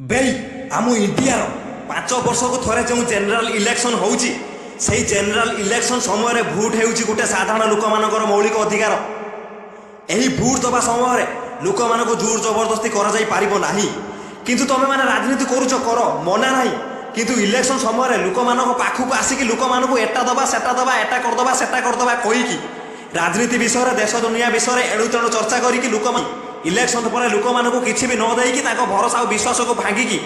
ବେଇ ଆମ ଇଣ୍ଡିଆର 5 ବର୍ଷକୁ ଥରେ ଯେଉଁ ଜେନେରାଲ ଇଲେକ୍ସନ ହେଉଛି, ସେଇ ଜେନେରାଲ ଇଲେକ୍ସନ ସମୟରେ ଭୋଟ ହେଉଛି ଗୋଟେ ସାଧାରଣ ଲୋକମାନଙ୍କର ମୌଳିକ ଅଧିକାର। ଏହି ଭୋଟ ଦେବା ସମୟରେ ଲୋକମାନଙ୍କୁ ଜୋର ଜବରଦସ୍ତି କରାଯାଇ ପାରିବ ନାହିଁ। କିନ୍ତୁ ତମେମାନେ ରାଜନୀତି କରୁଛ, କର, ମନା ନାହିଁ। କିନ୍ତୁ ଇଲେକ୍ସନ ସମୟରେ ଲୋକମାନଙ୍କ ପାଖକୁ ଆସିକି ଲୋକମାନଙ୍କୁ ଏଟା ଦବା, ସେଟା ଦବା, ଏଟା କରିଦବା, ସେଟା କରିଦବା କହିକି ରାଜନୀତି ବିଷୟରେ, ଦେଶ ଦୁନିଆ ବିଷୟରେ ଏଣୁ ତେଣୁ ଚର୍ଚ୍ଚା କରିକି ଲୋକମାନେ ଇଲେକ୍ସନ ପରେ ଲୋକମାନଙ୍କୁ କିଛି ବି ନ ଦେଇକି ତାଙ୍କ ଭରସା ଆଉ ବିଶ୍ୱାସକୁ ଭାଙ୍ଗିକି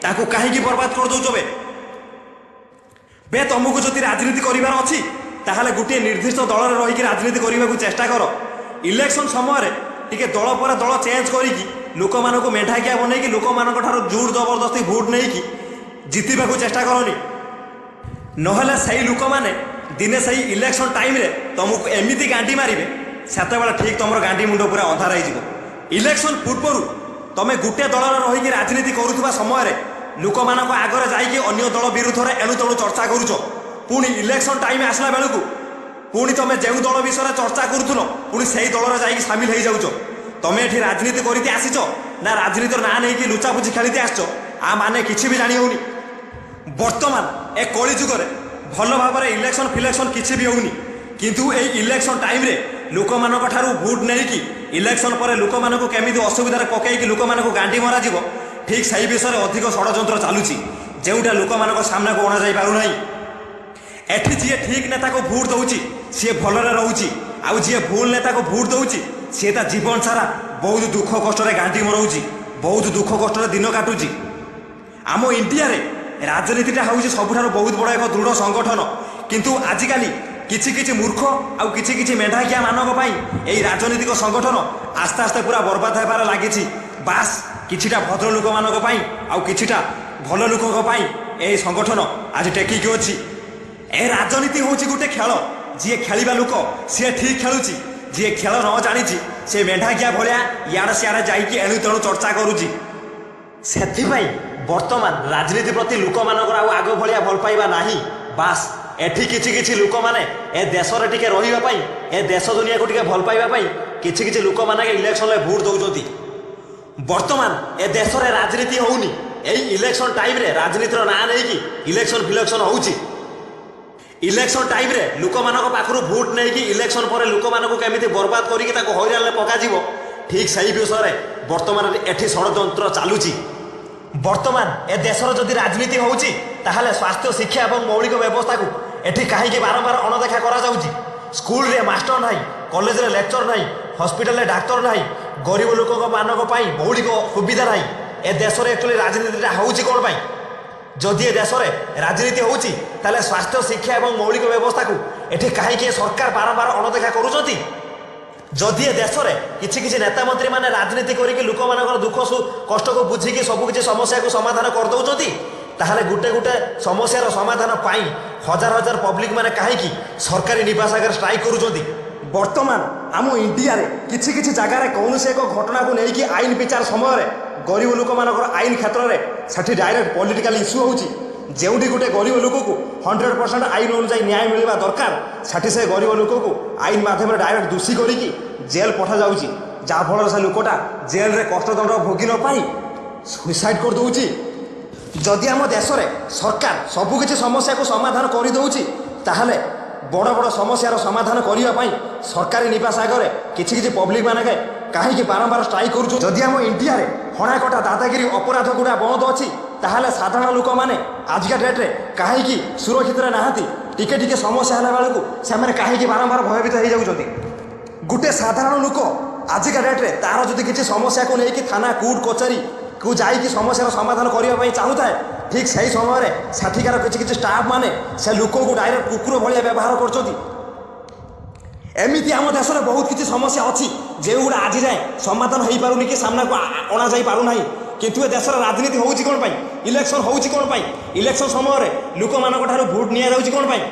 ତାକୁ କାହିଁକି ବର୍ବାଦ କରିଦେଉଛ ବେ? ବେ, ତମକୁ ଯଦି ରାଜନୀତି କରିବାର ଅଛି, ତାହେଲେ ଗୋଟିଏ ନିର୍ଦ୍ଦିଷ୍ଟ ଦଳରେ ରହିକି ରାଜନୀତି କରିବାକୁ ଚେଷ୍ଟା କର। ଇଲେକ୍ସନ ସମୟରେ ଟିକେ ଦଳ ପରେ ଦଳ ଚେଞ୍ଜ କରିକି ଲୋକମାନଙ୍କୁ ମେଣ୍ଢାକିଆ ବନେଇକି ଲୋକମାନଙ୍କ ଠାରୁ ଜୋର ଜବରଦସ୍ତି ଭୋଟ ନେଇକି ଜିତିବାକୁ ଚେଷ୍ଟା କରନି। ନହେଲେ ସେଇ ଲୋକମାନେ ଦିନେ ସେଇ ଇଲେକ୍ସନ ଟାଇମରେ ତମକୁ ଏମିତି ଗାଣ୍ଡି ମାରିବେ, ସେତେବେଳେ ଠିକ୍ ତମର ଗାଣ୍ଡି ମୁଣ୍ଡ ପୁରା ଅନ୍ଧାର ହେଇଯିବ। ଇଲେକ୍ସନ ପୂର୍ବରୁ ତମେ ଗୋଟେ ଦଳରେ ରହିକି ରାଜନୀତି କରୁଥିବା ସମୟରେ ଲୋକମାନଙ୍କ ଆଗରେ ଯାଇକି ଅନ୍ୟ ଦଳ ବିରୁଦ୍ଧରେ ଏଣୁ ତେଣୁ ଚର୍ଚ୍ଚା କରୁଛ। ପୁଣି ଇଲେକ୍ସନ ଟାଇମ ଆସିଲା ବେଳକୁ ପୁଣି ତମେ ଯେଉଁ ଦଳ ବିଷୟରେ ଚର୍ଚ୍ଚା କରୁଥିଲ, ପୁଣି ସେଇ ଦଳରେ ଯାଇକି ସାମିଲ ହେଇଯାଉଛ। ତମେ ଏଠି ରାଜନୀତି କରିତେ ଆସିଛ ନା ରାଜନୀତିର ନାଁ ନେଇକି ଲୁଚାପୁଚି ଖେଳିତେ ଆସିଛ, ଆ ମାନେ କିଛି ବି ଜାଣି ହଉନି। ବର୍ତ୍ତମାନ ଏ କଳି ଯୁଗରେ ଭଲ ଭାବରେ ଇଲେକ୍ସନ ଫିଲେକ୍ସନ କିଛି ବି ହେଉନି। କିନ୍ତୁ ଏଇ ଇଲେକ୍ସନ ଟାଇମରେ ଲୋକମାନଙ୍କ ଠାରୁ ଭୋଟ ନେଇକି ଇଲେକ୍ସନ ପରେ ଲୋକମାନଙ୍କୁ କେମିତି ଅସୁବିଧାରେ ପକେଇକି ଲୋକମାନଙ୍କୁ ଗାଣ୍ଡି ମରାଯିବ, ଠିକ୍ ସେଇ ବିଷୟରେ ଅଧିକ ଷଡ଼ଯନ୍ତ୍ର ଚାଲୁଛି, ଯେଉଁଟା ଲୋକମାନଙ୍କ ସାମ୍ନାକୁ ଅଣାଯାଇ ପାରୁନାହିଁ। ଏଠି ଯିଏ ଠିକ୍ ନେତାକୁ ଭୋଟ ଦଉଛି, ସିଏ ଭଲରେ ରହୁଛି। ଆଉ ଯିଏ ଭୁଲ ନେତାକୁ ଭୋଟ ଦଉଛି, ସିଏ ତା ଜୀବନ ସାରା ବହୁତ ଦୁଃଖ କଷ୍ଟରେ ଗାଣ୍ଡି ମରଉଛି, ବହୁତ ଦୁଃଖ କଷ୍ଟରେ ଦିନ କାଟୁଛି। ଆମ ଇଣ୍ଡିଆରେ ରାଜନୀତିଟା ହେଉଛି ସବୁଠାରୁ ବହୁତ ବଡ଼ ଏକ ଦୃଢ଼ ସଂଗଠନ। କିନ୍ତୁ ଆଜିକାଲି କିଛି କିଛି ମୂର୍ଖ ଆଉ କିଛି କିଛି ମେଣ୍ଢାକିଆ ମାନଙ୍କ ପାଇଁ ଏଇ ରାଜନୈତିକ ସଂଗଠନ ଆସ୍ତେ ଆସ୍ତେ ପୁରା ବର୍ବାଦ ହେବାରେ ଲାଗିଛି। ବାସ୍, କିଛିଟା ଭଦ୍ର ଲୋକମାନଙ୍କ ପାଇଁ ଆଉ କିଛିଟା ଭଲ ଲୋକଙ୍କ ପାଇଁ ଏହି ସଂଗଠନ ଆଜି ଟେକିକି ଅଛି। ଏ ରାଜନୀତି ହେଉଛି ଗୋଟେ ଖେଳ। ଯିଏ ଖେଳିବା ଲୋକ, ସିଏ ଠିକ୍ ଖେଳୁଛି। ଯିଏ ଖେଳ ନ ଜାଣିଛି, ସେ ମେଣ୍ଢାକିଆ ଭଳିଆ ଇଆଡ଼େ ସିଆଡ଼େ ଯାଇକି ଏଣୁ ତେଣୁ ଚର୍ଚ୍ଚା କରୁଛି। ସେଥିପାଇଁ ବର୍ତ୍ତମାନ ରାଜନୀତି ପ୍ରତି ଲୋକମାନଙ୍କର ଆଉ ଆଗ ଭଳିଆ ଭଲ ପାଇବା ନାହିଁ। ବାସ୍, ଏଠି କିଛି କିଛି ଲୋକମାନେ ଏ ଦେଶରେ ଟିକେ ରହିବା ପାଇଁ, ଏ ଦେଶ ଦୁନିଆକୁ ଟିକେ ଭଲ ପାଇବା ପାଇଁ କିଛି କିଛି ଲୋକମାନେ ଇଲେକ୍ସନରେ ଭୋଟ ଦେଉଛନ୍ତି। ବର୍ତ୍ତମାନ ଏ ଦେଶରେ ରାଜନୀତି ହଉନି, ଏଇ ଇଲେକ୍ସନ ଟାଇମରେ ରାଜନୀତିର ନାଁ ନେଇକି ଇଲେକ୍ସନ ଫିଲେକ୍ସନ ହଉଛି। ଇଲେକ୍ସନ ଟାଇମରେ ଲୋକମାନଙ୍କ ପାଖରୁ ଭୋଟ ନେଇକି ଇଲେକ୍ସନ ପରେ ଲୋକମାନଙ୍କୁ କେମିତି ବର୍ବାଦ କରିକି ତାକୁ ହଇରାଣରେ ପକାଯିବ, ଠିକ୍ ସେଇ ବିଷୟରେ ବର୍ତ୍ତମାନ ଏଠି ଷଡ଼ଯନ୍ତ୍ର ଚାଲୁଛି। ବର୍ତ୍ତମାନ ଏ ଦେଶର ଯଦି ରାଜନୀତି ହେଉଛି, ତାହେଲେ ସ୍ୱାସ୍ଥ୍ୟ, ଶିକ୍ଷା ଏବଂ ମୌଳିକ ବ୍ୟବସ୍ଥାକୁ ଏଠି କାହିଁକି ବାରମ୍ବାର ଅଣଦେଖା କରାଯାଉଛି? ସ୍କୁଲରେ ମାଷ୍ଟର ନାହିଁ, କଲେଜରେ ଲେକ୍ଚର ନାହିଁ, ହସ୍ପିଟାଲରେ ଡାକ୍ତର ନାହିଁ, ଗରିବ ଲୋକଙ୍କ ମାନଙ୍କ ପାଇଁ ମୌଳିକ ସୁବିଧା ନାହିଁ। ଏ ଦେଶରେ ଆକ୍ଚୁଆଲି ରାଜନୀତିଟା ହେଉଛି କ'ଣ ପାଇଁ? ଯଦି ଏ ଦେଶରେ ରାଜନୀତି ହେଉଛି, ତାହେଲେ ସ୍ୱାସ୍ଥ୍ୟ, ଶିକ୍ଷା ଏବଂ ମୌଳିକ ବ୍ୟବସ୍ଥାକୁ ଏଠି କାହିଁକି ଏ ସରକାର ବାରମ୍ବାର ଅଣଦେଖା କରୁଛନ୍ତି? ଯଦି ଏ ଦେଶରେ କିଛି କିଛି ନେତା ମନ୍ତ୍ରୀମାନେ ରାଜନୀତି କରିକି ଲୋକମାନଙ୍କର ଦୁଃଖ କଷ୍ଟକୁ ବୁଝିକି ସବୁ କିଛି ସମସ୍ୟାକୁ ସମାଧାନ କରିଦେଉଛନ୍ତି, ତାହେଲେ ଗୋଟେ ଗୋଟେ ସମସ୍ୟାର ସମାଧାନ ପାଇଁ ହଜାର ହଜାର ପବ୍ଲିକ ମାନେ କାହିଁକି ସରକାରୀ ନିବାସ ଆଗରେ ଷ୍ଟ୍ରାଇକ୍ କରୁଛନ୍ତି? ବର୍ତ୍ତମାନ ଆମ ଇଣ୍ଡିଆରେ କିଛି କିଛି ଜାଗାରେ କୌଣସି ଏକ ଘଟଣାକୁ ନେଇକି ଆଇନ ବିଚାର ସମୟରେ ଗରିବ ଲୋକମାନଙ୍କର ଆଇନ କ୍ଷେତ୍ରରେ ସେଠି ଡାଇରେକ୍ଟ ପଲିଟିକାଲ ଇସ୍ୟୁ ହେଉଛି। ଯେଉଁଠି ଗୋଟେ ଗରିବ ଲୋକକୁ 100% ଆଇନ ଅନୁଯାୟୀ ନ୍ୟାୟ ମିଳିବା ଦରକାର, ସେଠି ସେ ଗରିବ ଲୋକକୁ ଆଇନ ମାଧ୍ୟମରେ ଡାଇରେକ୍ଟ ଦୋଷୀ କରିକି ଜେଲ୍ ପଠାଯାଉଛି, ଯାହାଫଳରେ ସେ ଲୋକଟା ଜେଲରେ କଷ୍ଟଦଣ୍ଡ ଭୋଗି ନ ପାଇ ସୁଇସାଇଡ୍ କରିଦେଉଛି। ଯଦି ଆମ ଦେଶରେ ସରକାର ସବୁକିଛି ସମସ୍ୟାକୁ ସମାଧାନ କରିଦେଉଛି, ତାହେଲେ ବଡ଼ ବଡ଼ ସମସ୍ୟାର ସମାଧାନ କରିବା ପାଇଁ ସରକାରୀ ନିବାସ ଆଗରେ କିଛି କିଛି ପବ୍ଲିକ ମାନେ କାହିଁକି ବାରମ୍ବାର ଷ୍ଟ୍ରାଇକ୍ କରୁଛୁ? ଯଦି ଆମ ଇଣ୍ଡିଆରେ ହଣାକଟା, ଦାଦାଗିରି, ଅପରାଧ ଗୁଡ଼ା ବନ୍ଦ ଅଛି, ତାହେଲେ ସାଧାରଣ ଲୋକମାନେ ଆଜିକା ଡେଟ୍ରେ କାହିଁକି ସୁରକ୍ଷିତରେ ନାହାନ୍ତି? ଟିକେ ଟିକେ ସମସ୍ୟା ହେଲା ବେଳକୁ ସେମାନେ କାହିଁକି ବାରମ୍ବାର ଭୟଭୀତ ହେଇଯାଉଛନ୍ତି? ଗୋଟେ ସାଧାରଣ ଲୋକ ଆଜିକା ଡେଟ୍ରେ ତାର ଯଦି କିଛି ସମସ୍ୟାକୁ ନେଇକି ଥାନା, କୋର୍ଟ, କଚେରୀକୁ ଯାଇକି ସମସ୍ୟାର ସମାଧାନ କରିବା ପାଇଁ ଚାହୁଁଥାଏ, ଠିକ୍ ସେହି ସମୟରେ ସେଠିକାର କିଛି କିଛି ଷ୍ଟାଫ୍ ମାନେ ସେ ଲୋକକୁ ଡାଇରେକ୍ଟ କୁକୁର ଭଳିଆ ବ୍ୟବହାର କରୁଛନ୍ତି। ଏମିତି ଆମ ଦେଶରେ ବହୁତ କିଛି ସମସ୍ୟା ଅଛି, ଯେଉଁଗୁଡ଼ା ଆଜି ଯାଏଁ ସମାଧାନ ହେଇପାରୁନି କି ସାମ୍ନାକୁ ଅଣାଯାଇ ପାରୁନାହିଁ। କିନ୍ତୁ ଏ ଦେଶର ରାଜନୀତି ହେଉଛି କ'ଣ ପାଇଁ? ଇଲେକ୍ସନ ହେଉଛି କ'ଣ ପାଇଁ? ଇଲେକ୍ସନ ସମୟରେ ଲୋକମାନଙ୍କ ଠାରୁ ଭୋଟ ନିଆଯାଉଛି କ'ଣ ପାଇଁ?